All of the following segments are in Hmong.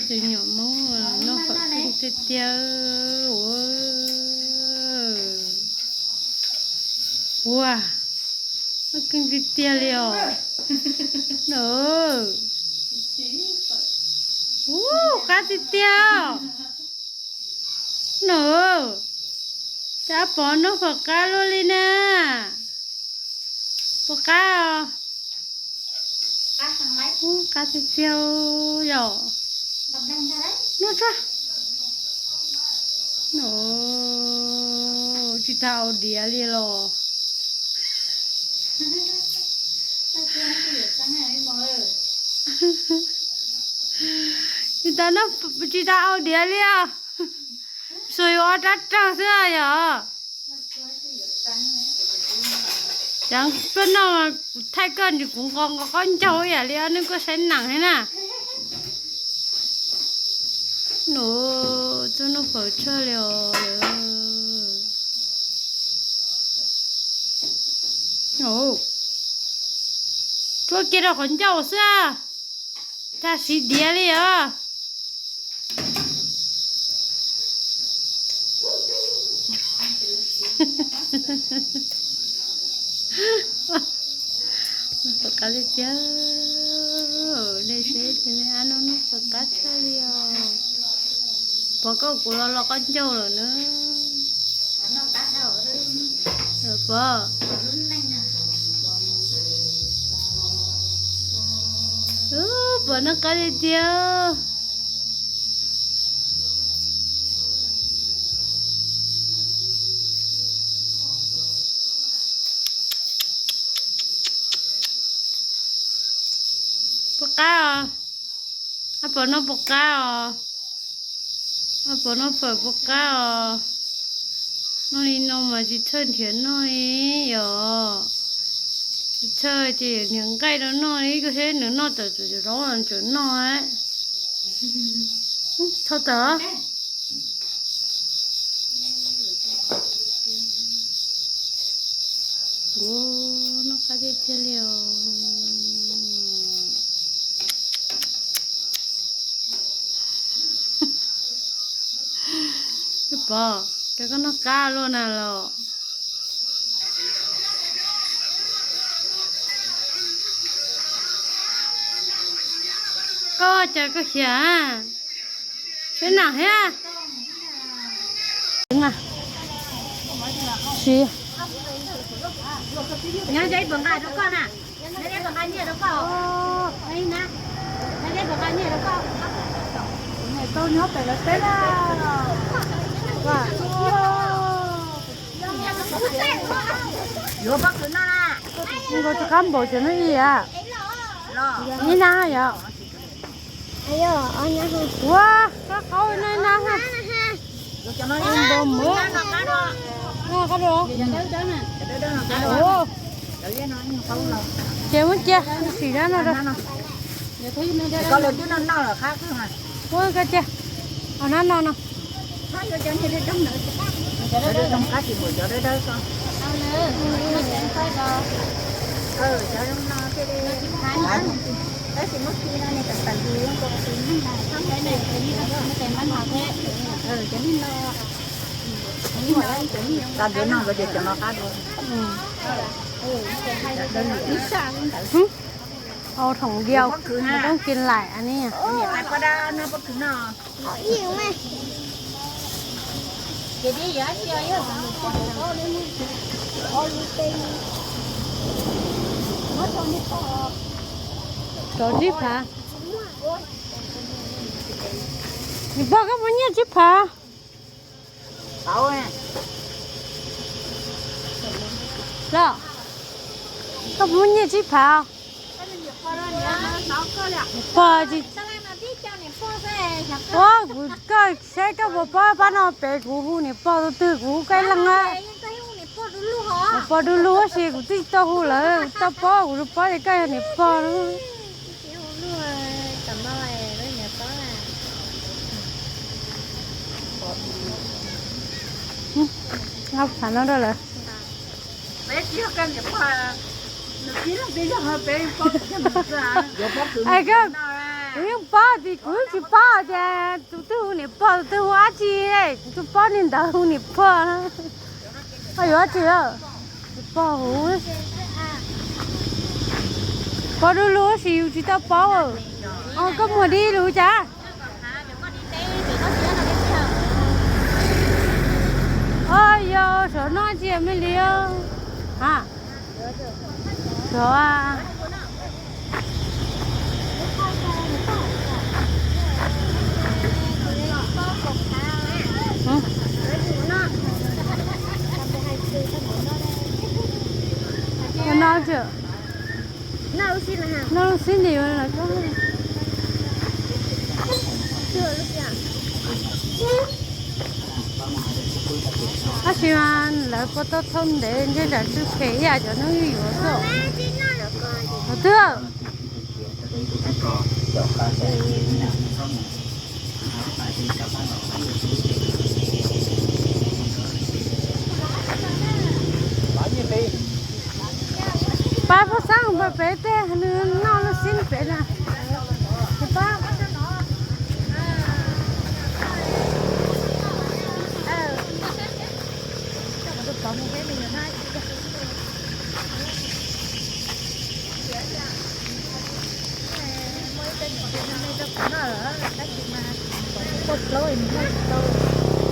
Tus nyuam Hmoob noj phom keej tiag tiag. Ua, noj keej tiag tiag li os. Nws, ua, qab tiag tiag. Nws, cas Pov noj phom qab luaj li na. Puas qab os? Ub, qab tiag tiag yom. Noj tso. Tsis tas au diav li los. Tsis tas, tsis tas au diav li os. Xuas yus ob rab rag xwb yom. Cov tuaj noj thaij koj nws kuv nqo nqo qaub ncaug ib yam li ob hnub koj saib nees thiab na. Nws, tuaj noj phom tshaj li os. Tsuab kiag rau qhov ncauj xwb, tag siv diav li os. Noj phom qab li tiag. Nej saib tus me ab no noj phom qab tshaj li os. Pov, koj kuv los los qaub ncaug lawm na. Pov, Pov noj qab li tiag. Puas qab os? Ab, Pov noj puas qab os? Ab, Pov noj phom puas qab os? Noj li no mas tsis txhawj nrhiav noj li yom. Tsis txhawj ces nrhiav nqaij rau noj li, koj saib nws noj tawm txawm zaub tseem noj. Thauj tawm. Ua, noj qab tiag tiag li os. Pov, cas koj noj qab luaj na los? Koj cas koj xyav, seb nam thiab. Siv. Nyob ib puas nqa rau koj na. Nyob ib puas nqa nyiaj rau koj. Nyob ib puas nqa nyiaj rau koj. Tau nyob pem lawv teb na. Yuav pob kws noj na. Nkaus rov qab npaum cov no ib yam. Ib nab yom. Ua, kab qaub no ib nab ha. Npaum muv. Ces muab cia, sim nab no rau. Muab koj cia, nab no no. Ua thoom diau, nws toob ci laim a ni. Rau tsib phav. Niam pog, koj muab nyiaj tsib phav. Los, koj muab nyiaj tsib phav. Niam pog, ua kuv, koj saib koj puas paub pab no pem kuv hu niam pog tus twg, kuv hu Kaij Leej na. Niam pog du lug tab sis kuv twb tsis tau hu lawv, tau paub kuv paub tias koj yog niam pog. Ua phav no rau lawv. Es koj, Kuv yeej paub tias kuv tsis paub tias tus twg hu niam pog tus twg hu dab tsi, kuv tsuas paub niag ntawd hu niam pog. Koj yuav dab tsi? Niam pog hu. Paub du lug tab sis yus tsis tau paub. Koj muag dib lug cas? Yog saum no tsis me li. Saum no, no lub xib nti lawm. Tab sis mas lawv puas tau thauj ntev ntshe tsam tsw phem ib yam cov neeg yuav xwb. Qhov twg? Pab pab xab pab pem tej nws noj lub xib pem na.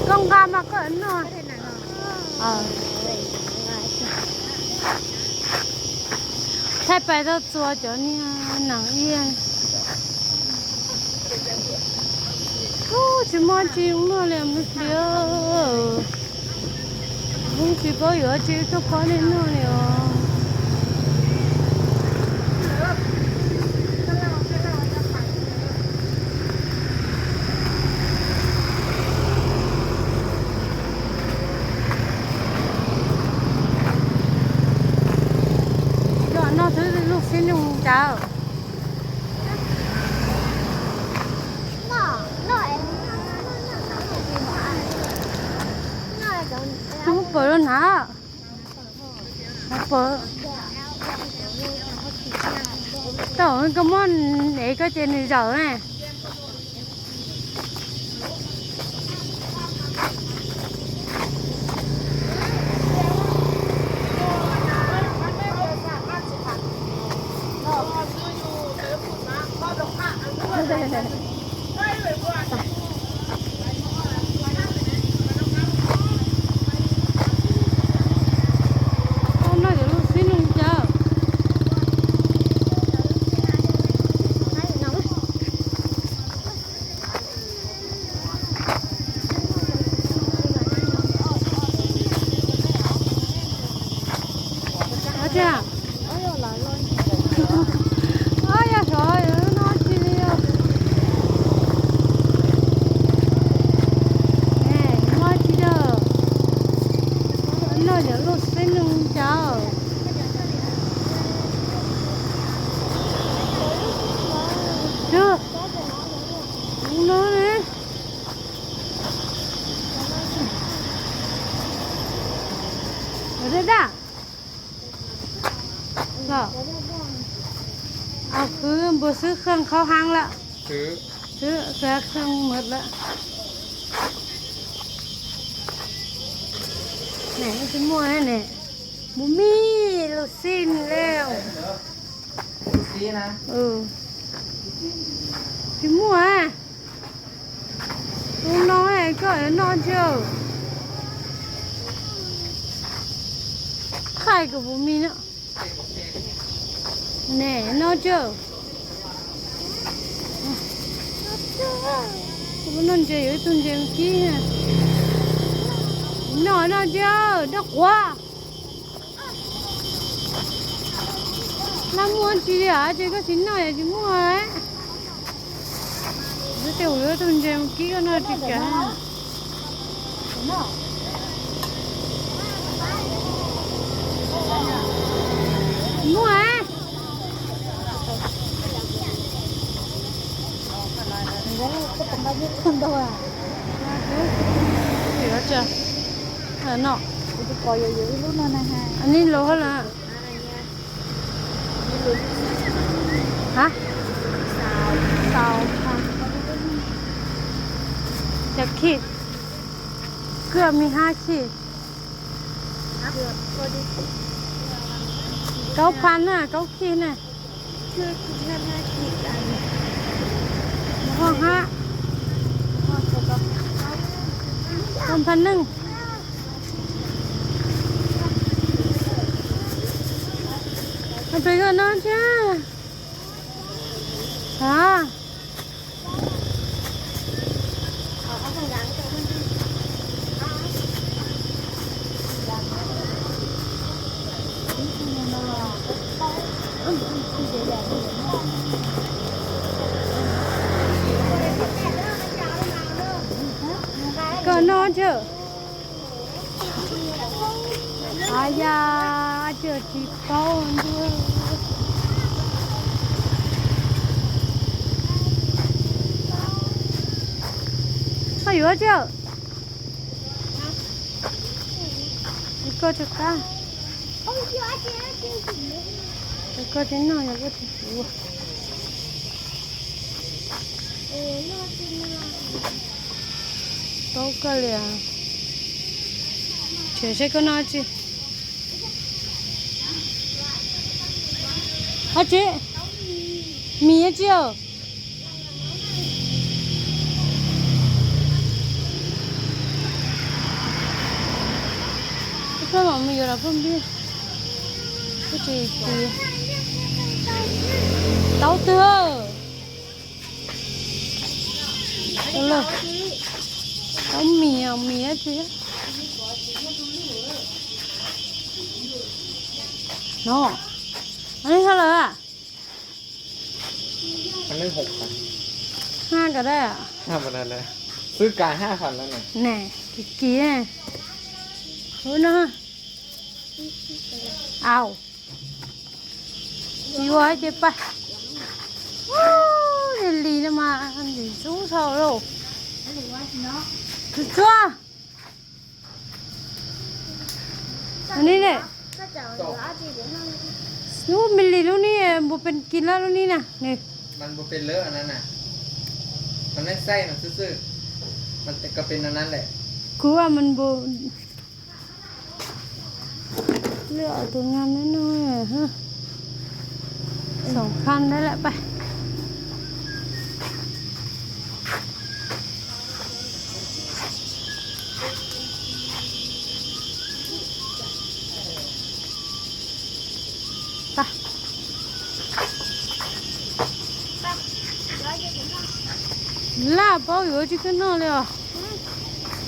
Koj nqa mas koj noj. Thaij pais tau txuas cov niag nees iab. Ub, tsis muaj tsi noj li me hli. Kuv tsis paub yuav tsi tuaj pab nej noj li os. Coj noj xwb lub xib noog cas. Tsis muab pawv rau na. Tau, koj muab ev koj ces nws zaum na. Koj noj cov lub xib noog cas. Ob tsi, ob yog sov no tsi li os. Muaj tsi yog noj cov lub xib noog cas. Tus no ne. Dab dab. Khwv npua xwb, khwv khaub heev lawm. Khwv khaub heev lawm. Tsis muaj ne. Mus mij lus xij lawm. Tsis muaj. Tus no koj noj tsi? Thaij kuv mus mij na. Ne noj tsi? Noj ntses, yuav ib tug ntses kib. Noj noj tsi, noj quav. Noj muaj tsi li hos, ces koj tsis noj es tsis muaj. Xwb tias kuv yuav tus ntses mus kib koj noj tsis kav. Muaj. Noj. Ni lus hab lawm. Ha? Xaus. Khij, koj me hab khij. Kaub phav na, kaub khij na. Ho hab, kaub phav neej. Ho pem koj no thiab. A, koj no thiab. A ya, tsis paub ntuj. Koj yuav tsi? Koj tsis qab. Koj tsis noj, yog koj tsis yuav. Paub koj li. Tshem seb koj noj tsi. Ab tsi, mis tsi os. Koj mam mus yuav los phooj ywg. Koj tsis, tau twg. Tau mis, mis tsi. No, no li hab lawm. Hab kawm da. Xwb kais hab fam lawm na. Kis kis. Hu no. Au. Yuav ces pais. Ub, li no mas ntxim ntxub dhau lauj. Txhua txhua. Ni ne. Lub me lis lub ni, npua pes kis lawm lub ni na. Kuv mas npua. Lwm tus ngam no, xoom kha ntawd lawm pais. Laj paub yuav tsi koj noj li os.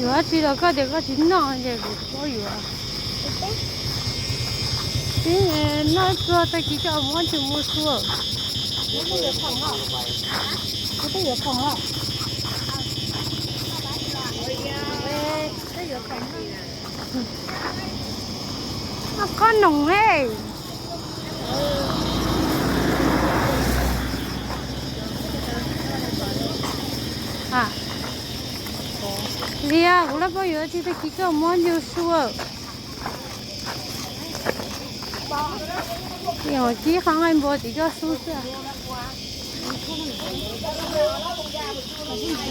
Yuav tsi los koj tias koj tsis noj ces kuv tsis paub yuav. Tib noj ib pluag tag kis coj mus ua tsi mus xua. Noj khob noom ne. Lias, kuv laj paub yuav tsi tag kis coj mus ua tsi mus xua. Kib qhov nqaij npua tim koj xub xwb.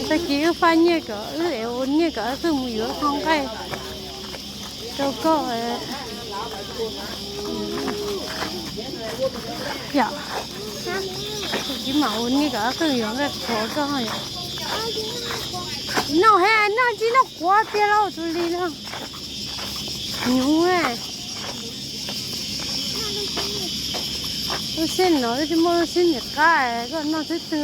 Tag kis wb faj nyiaj kom wb es ua nyiaj kom wb mus yuav qhov nqaij rau koj. Yom, tag kis mam ua nyiaj kom wb yuav nqaij qhuav koj. Noj he, noj tsis noj qhuav tiag lauj tus li no. Nyuv. Lub sij no tsis muaj lub sij nim qab koj noj xwb twg.